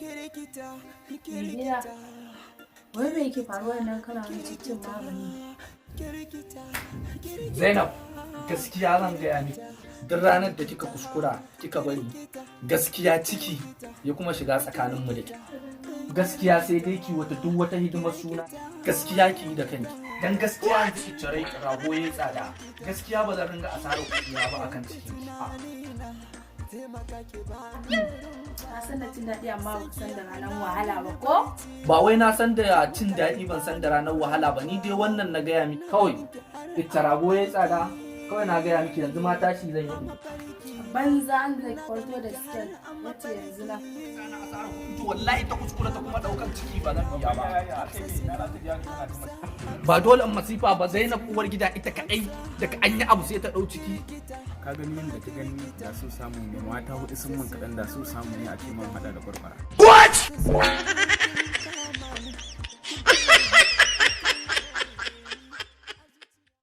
Mai gida, wai me yake faruwa nan kana wani ciccin magani? Zainab, gaskiya zan gaya miki. Duk ranar da kika kuskura kika bari gaskiya ciki ya kuma shiga tsakaninmu da ke, gaskiya sai dai ki wata duk wata hidimar suna gaskiya ki yi da kanki. Dan gaskiya yanzu ki cire rago yayi tsada. Gaskiya ba zan ringa asarar kuɗi na ba akan ciki. Ka san da cin daɗi, amma ba san da ranar wahala ba, ko? Ba wai na san da cin daɗi, ban san da ranar wahala ba. Ni dai wannan na gaya miki kawai, ita rago yayi tsada kawai na gaya miki. Yanzu ma tashi zan yi. Banza, an da kwarto da sikel wace yanzu na. To, wallahi ta kuskura ta kuma daukan ciki, ba zan biya ba. Ba dole in masifa ba, Zainab. Uwar gida ita kadai daga an yi abu sai ta dau ciki. Ka gani yadda ka gani, da so samu ne mata hudu sun mun kaɗan, da so samu ne a ce man haɗa da kwarkwara. What?